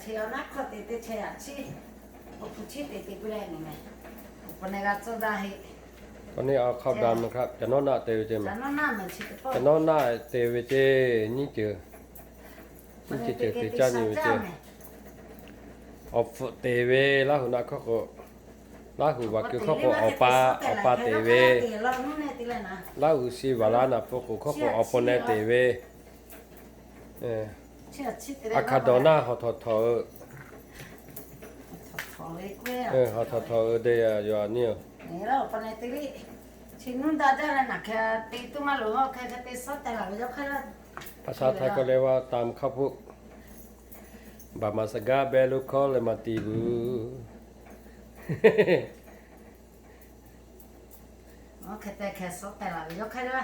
Chi awˬ naˉ hkawˇ te teˇ chehˇ yaꞈ chi, awˬ hpu chi te te k'oˆ leh nyi meh, awˬ pa neh g'a tcuhˇ daˇ heˆ. K'awꞈ neˇ awˬ hk'aw daꞈ meh hk'a, caˬ nawˉ naˆ te ve ceˇ meh. Caˬ nawˉ naˆ te ve ceˇ, nyiˉ ceuˬ, nyiˉ ceuˬ ceuˬ te caˇ nyi ve ceˇ. Awˬ hpfuhˆ te ve, Laˇ huˍ naˆ hkawˇ k'o, Laˇ huˍ vaˬ keu hkawˇ k'o, awˬ pa, awˬ pa te ve. Laˇ huˍ shi vaˬ laˇ naˍ pfuhˆ k'o hkawˇ k'o, awˬ pa neh te ve. A hkaˍ dawˬ naˆ hawˬ htawꞈ htawꞈ-eu, hawˬ htawꞈ htawꞈ-eu de yoˬ a nyi-oˬ. Hpaˍ sha htaiˍ hkawˇ leh vaˇ ตำข้าวโพด Baˬ maˍ saˍ gaˇ beh lo hkawˇ leh maˍ tiˍ vuˬ. Hk'e te hkeh suh tehˬ laˬ ve yawˇ hk'e le.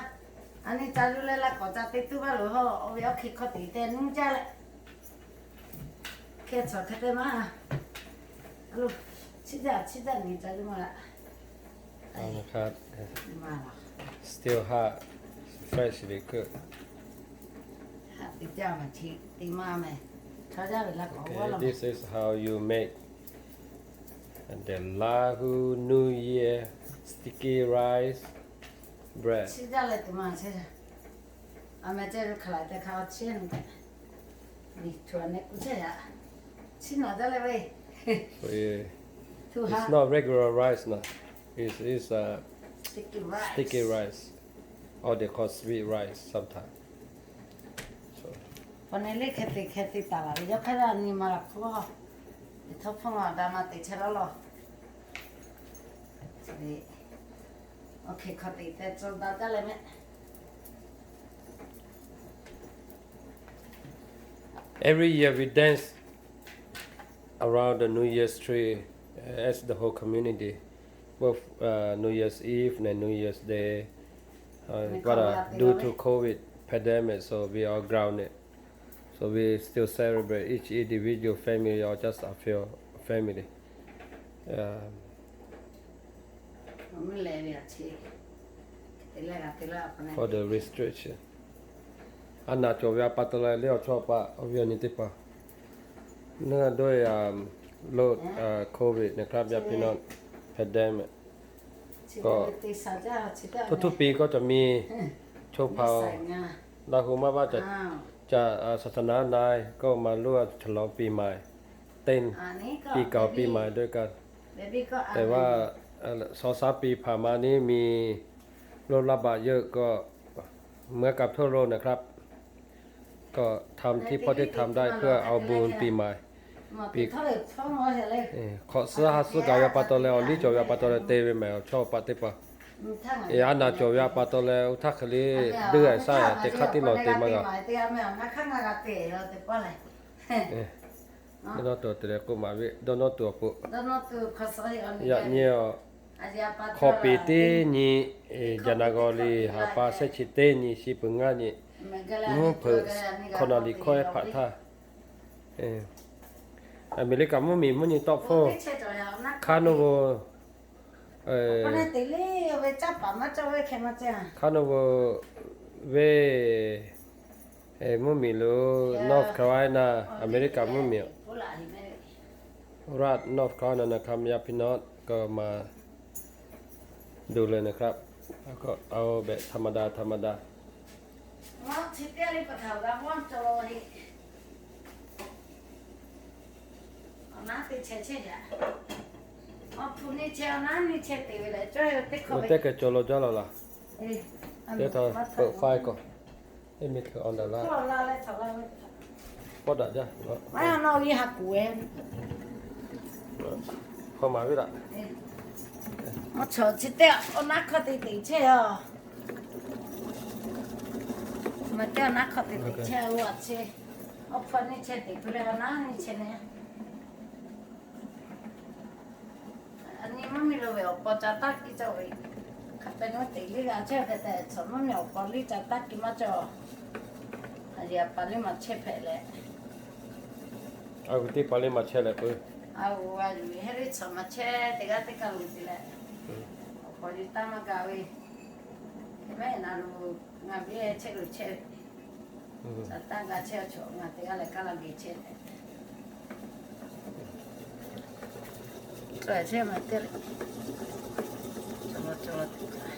A nyi ca lu leh laˇ k'awꞈ ca te tuˉ vaˇ loˬ hawˇ, awˬ ve awˬ hk'e hk'aw tiˍ te nuˇ jaˇ leh, hkeh cawˬ hk'e te maˇ. Chiˇ jaˇ chiˇ jaˇ nyi ca lu maˇ laꞈ. Still hot, fresh ve kuˆ. This is how you make the Lahu New Year sticky rice bread. So, eh, it's not regular rice, no. It's, it's uh, sticky rice. Or they call sweet rice sometimes. So, pa ne le hk'e te hk'e te taˍ laˬ ve yawˇ hk'e la nyi ma laˬ hk'oˆ, htawˇ hpawˇ ma da ma te chehˇ laˇ law. Awˬ hk'e hk'aw te te tcuh daꞈ jaˇ leh meh. Every year we dance around the New Year's tree, uh, as the whole community, both uh, New Year's Eve and New Year's Day. Uh, but uh, due to COVID pandemic, so we are grounded. So we still celebrate each individual family or just a few family. Um, for the restriction. A naˍ cawˬ ve a pa taw leh le awˬ chawˇ paˆ awˬ viˉ awˬ nyi teˇ hpaˍ, naˇ dawˇ e a, lo, COVID naˍ hk'aˇ byaˇ piˇ naw, pandemic k'o, htuˇ htuˇ piˇ k'awˇ cawˬ miˇ, cho hpaˍ-oˬ, Laˇ huˍ maˇ vaˇ ca, ca, ศาสนา na k'o ma lo a chaw law piˇ ma, teˇ piˇ kaoˬ piˇ ma dawˇ kaꞈ, te vaˇ, saˍ saˍ piˇ hpaˍ ma niˇ miˬ lo laˇ baꞈ yeuˆ k'o, เหมือนกับทั่วโลกนะครับ ก็ทำที่พ่อที่ทำได้เพื่อเอาบุญปีใหม่ k'awꞈ suhˉ ha suhˉ gaˬ ve a pa taw leh awˬ liˇ cawˬ ve a pa taw leh te ve mehˍ awˬ chawˇ paˆ teˇ hpaˍ. A naˍ cawˬ ve a pa taw leh oˇ htaˇ hk'e le, duˇ a shaˉ te hk'aˇ tiˉ lawˬ te maˇ g'a. Dawˇ nawˇ tuˬ te leh k'oˆ maˍ ve, dawˇ nawˇ tuˬ awˬ pon, yaꞈ nyi-oˬ, hk'awꞈ peˍ teˇ nyi, January ha pa shehˆ chi teˇ nyi shi peuˬ ngaˇ nyi, mvuhˇ hpeuꞈ hkawꞈ naˍ liꞈ hkawˇ ehˉ hpaꞈ htaˇ, America mvuhˇmiˬ mvuhˇ nyi tawˆ hpfuhˇ, Carnival, Carnival ve mvuhˇmiˬ lo, North Carolina, America mvuhˇmiˬ, Raleigh, North Carolina naˍ hk'aˇ yaˇ piˇ naw k'o ma duˬ leh naˍ hk'aˇ, a, แบบธรรมดา ธรรมดา Teˇ hkeh cawˬ law jaˇ law laˬ. Teˇ htaˇ peuꞈ faiˇ k'o, teˇ mi hkui awˬ daꞈ laˇ, pawˆ daꞈ jaˇ. Hk'aw maˍ ve laꞈ. Awˬ chawꞈ chi teˇ awˬ naˉ hkawˇ te te chehˇ a. Maˬ teˇ awˬ naˉ hkawˇ te te chehˇ a, a chi, awˬ hpu nyiˇ chehˇ te hpu leh awˬ naˉ nyiˇ chehˇ ne. A nyi mvuhˇmiˬ lo ve awˬ paw ca taˇ kiˇ cawˬ ve, hk'a pehꞈ nawˉ teꞈ liˇ g'a chehˇ hk'e te, chaw mvuhˇmiˬ awˬ paw liˇ ca taˇ kiˇ maˇ cawˬ. A yehˬ a pa liˇ maˬ chehˇ hpehꞈ leh, a g'uˬ teˇ pa liˇ maˬ chehˇ leh peuˬ. A g'uˬ a yuˬ heh liˇ chaw maˬ chehˇ teˇ g'aˇ teˇ kaˬ loˬ te leh, awˬ paw liˇ taˇ maˇ gaˬ ve, hk'e mehˆ na lo ngaˬ viˉ chehˇ lo chehˇ ve, ca taˇ gaˬ chehˇ a chaw ngaˬ teˇ g'aˇ leh kaˇ la geh chehˇ leh, Cawˬ chehˇ ma teˇ le. Cawˬ la cawˬ la teˇ